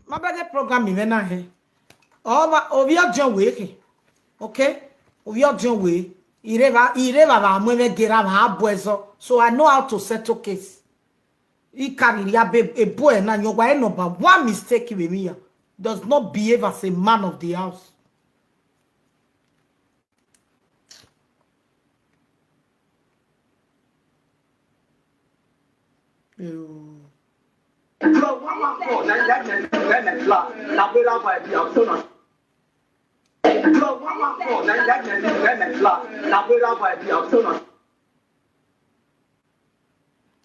Ma be the program mi na he. O ma obi ojo we ke. Okay? Obi ojo we. Ire ba ire ba ba mo we gera ba boezo. So I know how to settle case. He carry ya be a boy na your way number one mistake with me. Does not behave as a man of the house.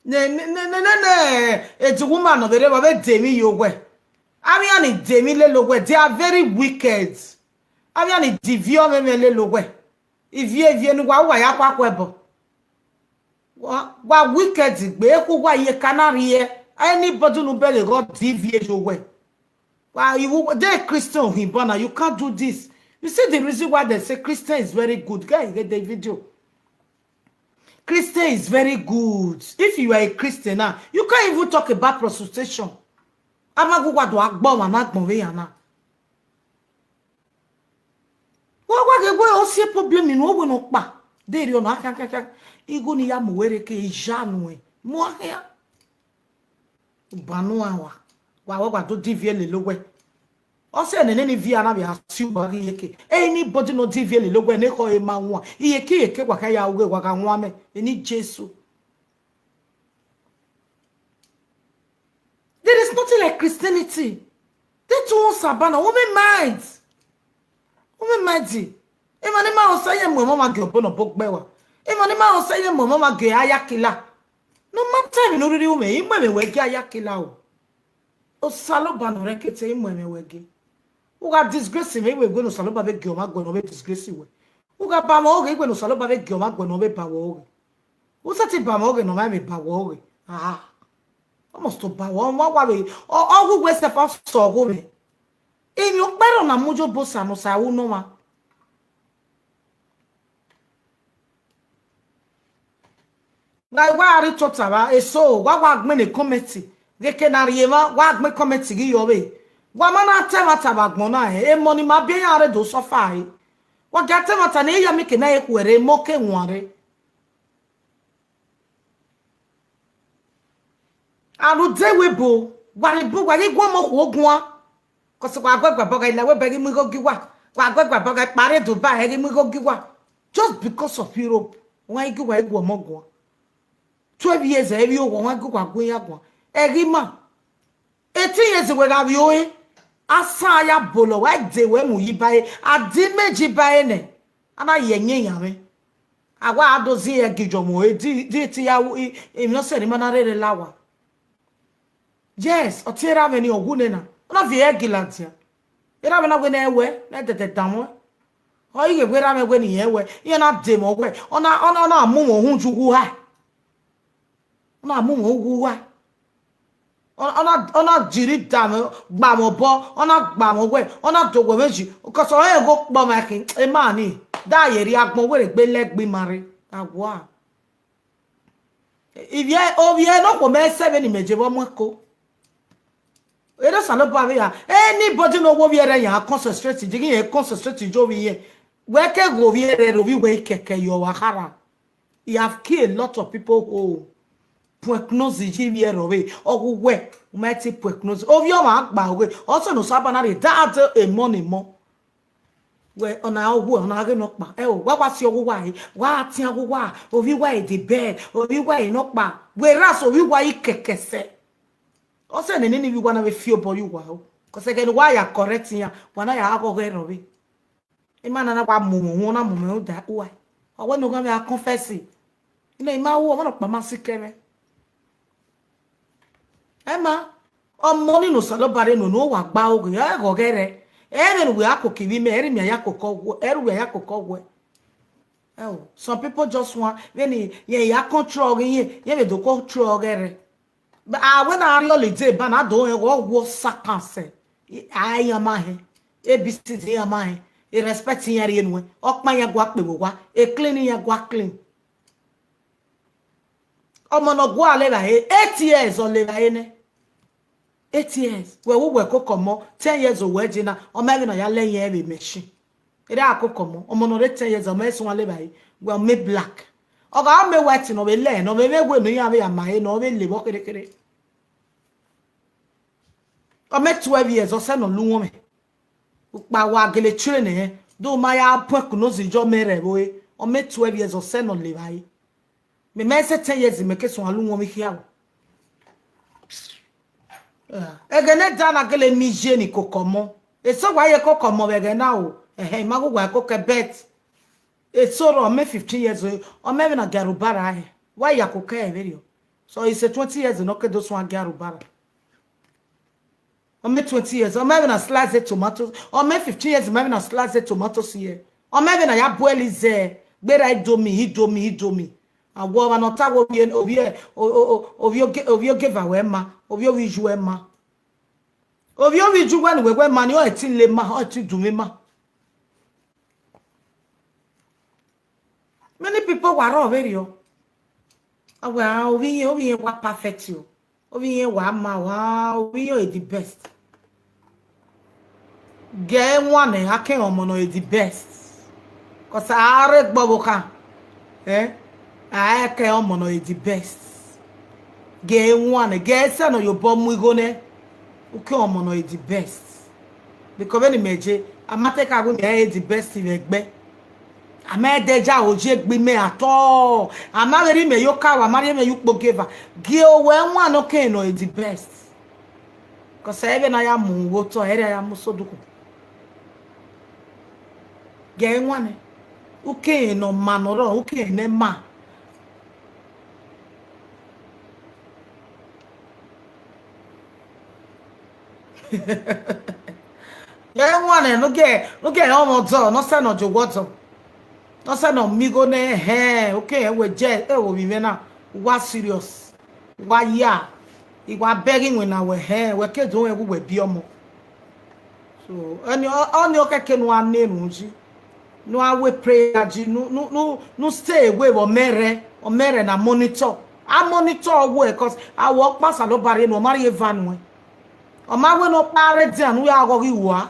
Ne ne ne ne ne eti woman no bere ba be demi yo gwe. Ami ani demi le lo gwe. They are very wicked. Ami ani divio me me le lo gwe. Ivie ivie nu wa wa ya kwa kwe bo. Wa wa wicked gbe ku wa ye kanari ye. Anybody nu bele go divie yo gwe. Wa you they Christian him bona, you can't do this. You see the reason why they say Christian is very good. Guys, get the video. Christian is very good. If you are a Christian now, you can't even talk about prostitution. Amagu wa do agbo wa na gbon we yana. Wa wa ge we o si problem ni o we no pa. De ri ona kan kan kan. Igu ni ya mo were ke ijanu e. Mo ya. Banu awa. Wa wa wa do divie le lo we. O se ne ne ni via na bi asi wa ri yeke. Anybody no divie le lo we ne ko e ma won. Iye ki ye ke wa ka ya we wa ka won me. Eni Jesu. There is nothing like Christianity. They too want Sabana. Women mind. Women mind. Emani ma o se ye mo mo ma ge obo no bo gbe wa. Emani ma o se ye mo mo ma ge ayakila. No matter no riri ume imo me we ge ayakila o. O salo ba no rekete imo me we ge. Uga disgrace me, we go no Saloba be gioma go no be disgrace we. Uga ba mo oge, we no Saloba be gioma go no be ba wo oge. Usa ti ba mo oge no ma me ba wo oge. Ah. Almost to ba wo wa wa we. O o we se fa so go me. Imi o pero na mujo bosa no sa u no ma. Ngai wa ari tota ba eso wa wa gbe ne comment. Ge ke na ri ema wa gbe comment gi yo be. Wa ma na te ma ta ba gbon na e. E mo ni ma bi ya re do so fa e. Wa ga te ma ta ne ya mi ke na e ku ere mo ke won re. Alu de we bo. Wa ni bo wa ni gwo mo ko ogun a. Kosi wa gwe gwa boga ila we be gi mu go gi wa. Wa gwe gwa boga pare do ba he gi mu go gi wa. Just because of Europe. Wa gi wa gi mo gwa. Twelve years e bi o wa gi wa gwe ya gwa. E gi ma. Eighteen years we ga bi o e. Asa ya bolo wa de we mu yi ba e. Adi meji ba e ne. Ana ye nye ya me. Awa adozi ye gi jomo e di di ti ya u i. Imi no se ni mana re re lawa. Yes, o ti era me ni ogu ne na. Ona vi e gi la dia. Era me na we na ewe, na de de damo. O ige we ra me we ni ewe. Ye na de mo we. Ona ona ona mu mo hun ju gu ha. Ona mu mo gu ha. Ona ona ona jiri damo gba mo bo, ona gba mo we, ona do we meji. Ko so e go po ma kin. E ma ni. Da ye ri agbon we re gbe le gbe mare. Awa. Ivie ovie no ko me seven ni meje bo mo ko. Ere sa lo ba ya. Anybody no wo vie re ya concentrate, jigi ye concentrate jo vi ye. We ke go vie re ro vi we keke yo wa hara. You have killed a lot of people who prognosis ji vie ro we. O gu we, mighty prognosis. Ovie o ma gba we. Also no saba na re that a money mo. We ona ogu ona ge no pa. E o wa wa si ogu wa e. Wa ti ogu wa. Ovi wa e di be. Ovi wa e no pa. We ras ovi wa i kekese. O se ne ni ni vi wa na we fio bo yu wa o. Ko se ke ni wa ya correct ya. Wa na ya ago ge ro we. E ma na na wa mu mu na mu mu da u wa. O we no ga me a confess. Ina ima u o ma no pa ma si kere. Emma, ọmọ nínú sọlọ bare no no wa gba oge e go gere. Ere we ako kibi me ere mi ya koko wo ere we ya koko wo. Oh, some people just want when ye ya control ye ye me do control gere. But ah when I really dey ban I don't e wo wo sakanse. I am a he. A B C D am a he. E respect ye re nu. Okpa ye gwa pe wo wa. E clean ye gwa clean. Ọmọ no gwa le ba he eight years o le ba he ne. Eight years. We wo we ko komo ten years o we jina. O me na ya le ye be machine. Ere a ko komo. Ọmọ no re ten years o me sun le ba he. We me black. O ga me white no be le no be we no ya be ya ma he no be le bo kere kere. O me twelve years o se no lu won me. Ukpa wa gele chire ne. Do ma ya pwe kuno zi jo me re bo e. O me twelve years o se no le ba he. Me me se ten years me ke sun alu won mi kia o. Egene dana gele mi je ni kokomo. Eso wa ye kokomo we gena o. Ehe ma go wa ko ke bet. Eso ro me fifteen years o. O me na garu bara he. Wa ya ko ke e very o. So it's a twenty years no ke do sun garu bara. O me twenty years, o me na slice tomatoes. O me fifteen years, o me na slice tomatoes here. O me na ya boil is there. Gbera idomi, idomi, idomi. Awo ma no ta wo bi en obi e obi oge obi oge va we ma obi obi ju we ma obi obi ju we ni we we ma ni o eti le ma o eti dun mi ma. Many people were all very o. Awa obi yen obi yen wa perfect o. Obi yen wa ma wa obi yen is the best. Ge one ake omo no is the best. Cause are gbo bo kan. Eh? Ake omo no is the best. Ge one ge se no yo bo mu igo ne. Uke omo no is the best. Because when meje amate ka go me is the best in egbe. Ama edeja oje gbi me at all. Ama veri me yo kawa mari me yo kpogeva. Gi owe nwa no ke no is the best. Cause ebe na ya mu wo to ere ya mu soduku. Ge nwa ne. Uke no ma no ro uke ne ma. Ye wan ne no get, no get omo do, no say no jo wo do. No say no mi go ne he, okay, we je e wo mi na. Wa serious. Wa ya. I wa begging we na we he, we ke do we we bi omo. So, ani, ani o ke ke no ane no ji. No a we prayer ji, no, no, no, no stay away, o mere, o mere na monitor. A monitor we, 'cause a wo pa sa lo bare no mari e van we. O ma we no pare di anu ya go gi wa.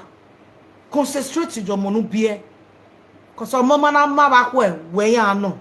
Concentrate jo mo nu bie. 'Cause o mo ma na ma ba kwe, we ya no.